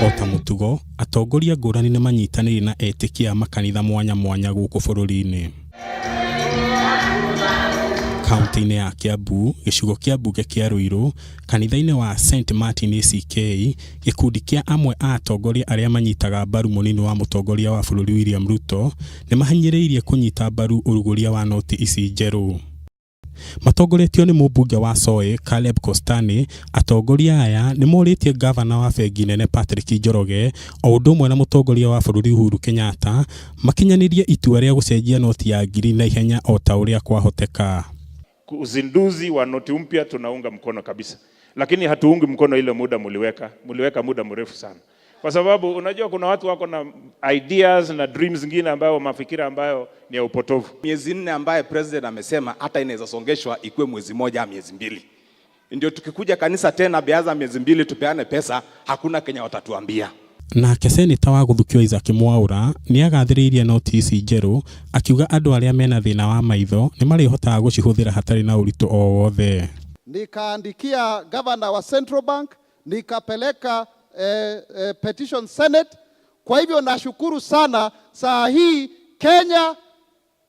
O ta mũtugo, atongoria ngũrani nĩ manyitanĩire na etĩkia a makanitha mwanya mwanya gũkũ bũrũri-inĩ. Kauntĩ-inĩ ya Kiambu, gĩcigo kĩa mbunge kĩa Ruiru, kanitha-inĩ wa St Martin ACK, gĩkundi kĩa amwe a atongoria arĩa manyitaga mbaru mũnini wa mũtongoria wa bũrũri William Ruto, nĩ mahinyĩrĩirie kũnyita mbaru ũrugũria wa noti ici njerũ. Matongoretio nĩ mũmbunge wa Soy Caleb Kostani, atongoria aya nĩ morĩtie ngavana wa bengi nene Patrick Njoroge o ũndũ ũmwe na mũtongoria wa bũrũri Uhuru Kenyatta makinyanĩrie itua rĩa gũcenjia noti ya ngiri na ihenya o ta ũrĩa kwahoteka. Uzinduzi wa noti mpya tunaunga mkono kabisa, lakini hatuungi mkono ile muda muliweka, muliweka muda mrefu sana, kwa sababu unajua kuna watu wako na ideas na dreams zingine ambayo mafikira ambayo ni ya upotovu. Miezi 4 ambaye president amesema hata inaweza songeshwa ikuwe mwezi moja au miezi 2. Ndio tukikuja kanisa tena biaza miezi 2 tupeane pesa, hakuna Kenya watatuambia. Nake seneta wa Gũthukio Isaac Mwaura nĩ agathĩrĩirie noti ici njerũ akiuga andũ arĩa mena thĩna wa maitho nĩ marĩhotaga gũcihũthĩra hatarĩ na ũritũ o wothe. Nikaandikia governor wa Central Bank, nikapeleka petition Senate. Kwa hivyo nashukuru sana, saa hii Kenya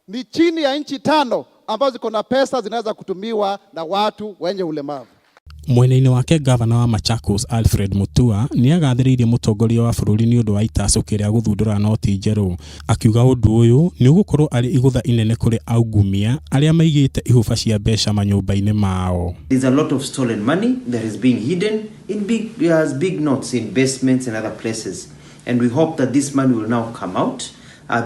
ni chini ya nchi 5 ambazo ziko na pesa zinaweza kutumiwa na watu wenye ulemavu. Mwena-inĩ wake gavana wa Machakos Alfred Mutua nĩ agathĩrĩirie mũtongoria wa bũrũri nĩ ũndũ wa itacũki rĩa gũthundũra noti njerũ, akiuga ũndũ ũyũ nĩ ũgũkorwo arĩ igũtha inene kũrĩ aungumia arĩa maigĩte ihuba cia mbeca manyũmba-inĩ mao. There's a lot of stolen money that is being hidden in big, as big notes in basements and other places, and we hope that this money will now come out.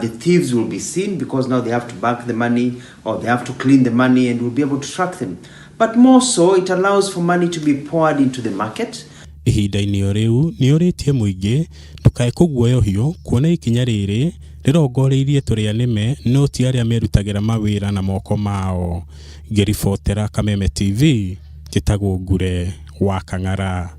The thieves will be seen because now they have to bank the money or they have to clean the money, and we'll be able to track them. But more so, it allows for money to be poured into the market. Ihinda-inĩ o rĩu nĩ ũrĩtie mũingĩ ndũkae kũguoyohio kuona ikinya rĩrĩ rĩrongoreirie tũrĩa nĩme no ti arĩa merutagĩra mawĩra na moko mao. Ngĩribotera Kameme TV, njĩtagwo Ngure wa Kang'ara.